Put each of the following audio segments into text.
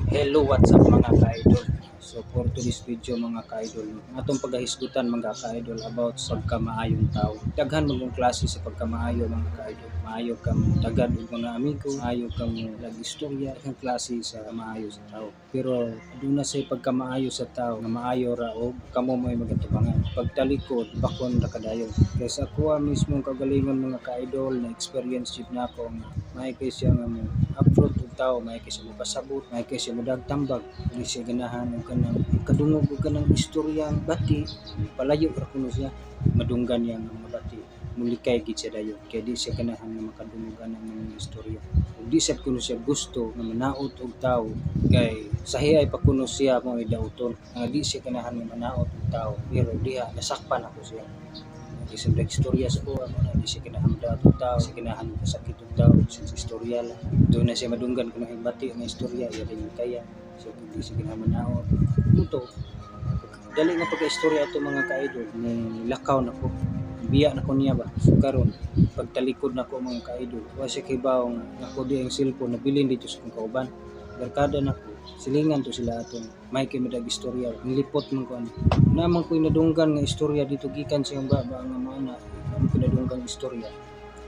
Hello, what's up, mga ka-idol? So for today's video, mga ka-idol, no, ang atong paghahisgutan, mga ka-idol, about sa pagkamaayong tao. Daghan man klase sa pagkamaayo, mga ka-idol. Maayo ka mo tagad og mga amigo, maayo ka mo istorya, daghang klase sa maayo sa tao. Pero aduna say pagkamaayo sa tao nga maayo ra og kamo mo'y magatubangan. Pagtalikod, bakon ra kadayon. Kay sa akoa mismong kagalingon, mga ka-idol, na experience jud nako nga maayo kay siya nga mo upload og tao, maayo kay siya mopasabot, maayo kay siya modagtambag, dili siya ganahan og kanang kadungog og kanang istoryang bati, palayo ra kuno siya, madunggan niya nga mga bati, mulikay gid siya dayon kay di siya ganahan nga makadungog anang mga istorya. Ug di sad kuno siya gusto nga manaot og tao kay sahiay pa kuno siya mo dauton nga di siya ganahan nga manaot og tao, pero diha nasakpan ako siya. Isang istorya sa kuha mo na di siya ganahan madaot og tao, siya ganahan kasakit og tao, since istorya lang. Doon na siya madunggan kuno yung bati nga istorya, iya rin kaya. So di siya ganahan manaot. Ito, dali nga pagka-istorya ato, mga ka-idol, ni lakaw na ko. Biya na ko niya ba. So karon pagtalikod na ko, mga ka-idol, wa siya kibaw nga ako di ang cellphone nabilin dito sa akong kauban. Barkada na ko, silingan to sila atong may kay madag istorya. Ang lipot man ko ano. Naman ko nadunggan nga istorya dito gikan sa iyang baba nga mga na naman ko nadunggan istorya.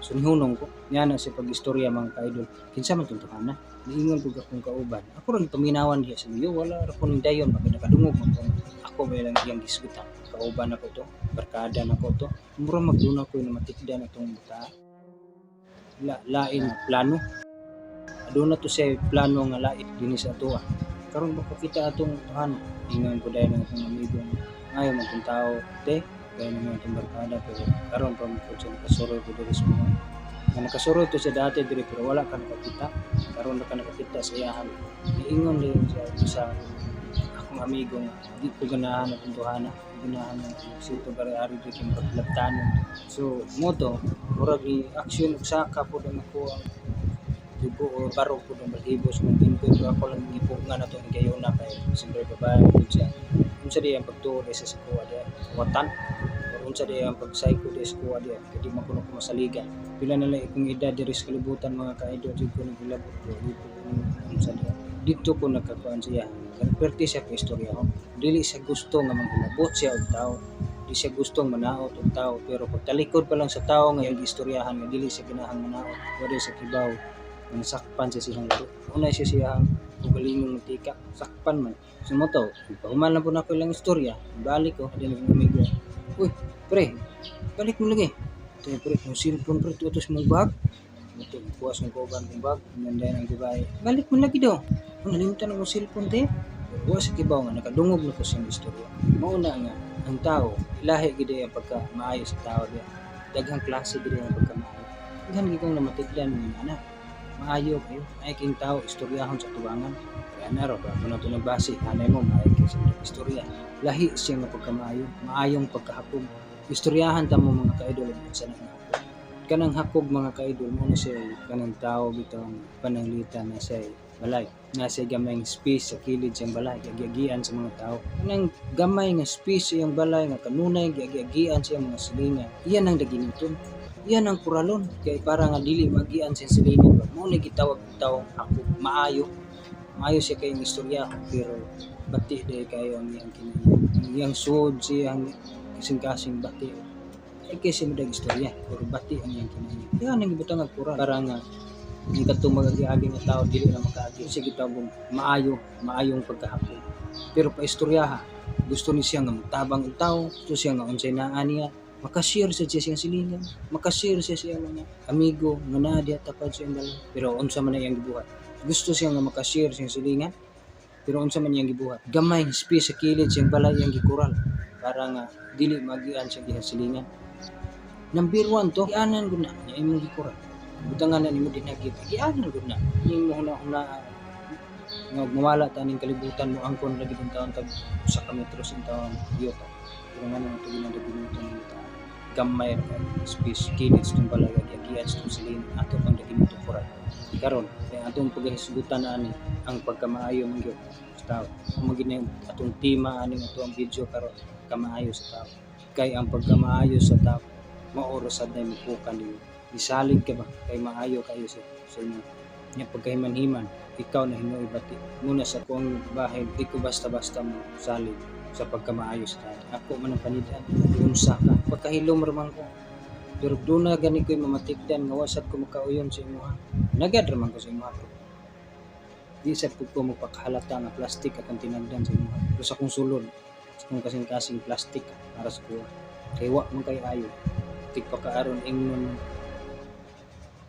So nihunong ko, niya na sa pag-istorya, mga ka-idol. Kinsa man tong tuhana? Niingon ko akong kauban. Ako rin paminawan diya sa iyo, wala ra ko ning dayon baka nakadungog man ko. Ako ba lang iyang gisgutan. Kauban ako to, barkada na ko to. Mura magduna ko na matikdan atong buta. La, lain plano. Aduna to siya plano nga lain dinhi sa atoa. Karon ba kita atong tuhana? Ingon ko dayon ang atong amigo. Ngayon man tong tao, te, kaya naman itong barkada, pero karon pa mo siya nakasuroy ko diri sa mga nga nakasuroy to siya dati diri pero wala ka nakakita, karon na ka nakakita sa iyahan. Niingon din siya sa akong amigo nga di ko ganahan atong tuhana, ganahan ng sito bari-ari diri kay murag labtanon. So mo to murag ni action ug saka pud ang ako ang dugo o barog pud ang balhibo sa kong tingkoy, pero ako lang gipugngan ato ang gayuna kay siyempre babae pud siya. Unsa di ang pagtuo di sa kuha diya, watan, or unsa di ang pag-psycho di sa kuha diya kay di man kuno ko masaligan? Pila na lang ikong edad diri sa kalibutan, mga ka-idol, di ko naghilabot ko di ko unsa diya dito ko nagkakuan siya. Perti siya ka istorya ko, dili siya gusto nga manghilabot siya og tao, di siya gustong manaot og tao, pero pag talikod pa lang sa tao nga iyang istoryahan nga dili siya ginahang manaot, wala siya kibaw nga nasakpan siya siyang laro. Unay siya siyang ugalingong tika, sakpan man. So mo to, pahuman lang po na ako ilang istorya, balik ko, adi naging amigo. "Uy, pre, balik mo lagi. Ito pre, kung cellphone pre, tutos mong bag." Ito, bukas ng kauban kong bag, nandayan ang babae. "Balik mo lagi daw. Kung nalimutan mo cellphone, te." Wa sa kibaw nga nakadungog na ko siyang istorya. Mauna nga, ang tao, ilahi gid ang pagka maayo sa tao diya. Daghang klase gid ang pagka maayo. Daghan gid kong namatigdan nga anak. Maayo kayo. Ay king tao istoryahon sa tubangan. Kaya na ro, bago na ito nagbase, hanay mo, maayo kayo sa istorya. Lahi siya nga pagkamaayo, maayong pagkahapog. Istoryahan ta mo, mga ka-idol, sa nang hapog. Kanang hapog, mga ka-idol, mo na siya kanang tao bitong pananglitan na siya balay. Na siya gamay nga space sa kilid siyang balay, giagian sa mga tao. Kanang gamay nga space sa iyang balay nga kanunay giagian sa iyang mga silingan. Iyan ang daginiton. Iyan ang kuralon kay para nga dili magian sa silingan ba. Mo na gitawag og taong hapog, maayo. Maayo siya kay istorya pero bati day kayo ang iyang kinahanglan. Ang iyang suod siyang kasing-kasing bati. Ay kay siya madag istorya pero bati ang iyang kinahanglan. Kaya nang gibutang ang kural para nga ang katong mag-agi nga tao dili na makaagi. Siya gitawag maayo, maayong pagkahapon. Pero pa istoryaha, gusto ni siya nga mutabang og tao, gusto siya nga unsay naa niya, makashare sa siya siyang silingan, makashare siya siyang mga amigo nga naa diha tapad sa iyang balay. Pero unsa man na iyang gibuhat? Gusto siya nga makashare siyang silingan, pero unsa man iyang gibuhat? Gamay nga space sa kilid siyang balay iyang gikural para nga dili magian siyang iyang silingan. Number one to, gianan gud na nya imong gikural. Butangan na nimo dinagit, gianan gud na. Imo huna-huna nga mawala ta ning kalibutan, mo angkon lagi din taon tag usa ka metro sa taon yuta. Pero nga nang ito ginadaginutan ng yuta. Gamay ra kay space kilid sa itong balay agian sa itong silin ato pang daginuto kural. Karon kay atong paghisgutan ani ang pagkamaayo man gyud sa tao. Kung magina atong tema ani ato ang video karon, kamaayo sa tao. Kay ang pagkamaayo sa tao mao ra sad na mupukan nimo. Gisalig ka ba kay maayo kayo sa inyo. Nya pagkahiman-himan, ikaw na hinuoy bati. Muna sa akong bahin, di ko basta-basta mo salig sa pagkamaayo sa tao. Ako man ang panidaan, unsa ka. Pagkahilom ra man ko. Pero doon na gani ko'y mamatikdan nga wa sad ko makauyon sa imuha. Nagad ra man ko sa imuha, pero di sad ko magpakahalata nga plastic akong tinagdan sa imuha. Pero sa akong sulod, sa akong kasing-kasing, plastic para sa kuha. Kay wa man kay ayo. Tigpakaaron ingnon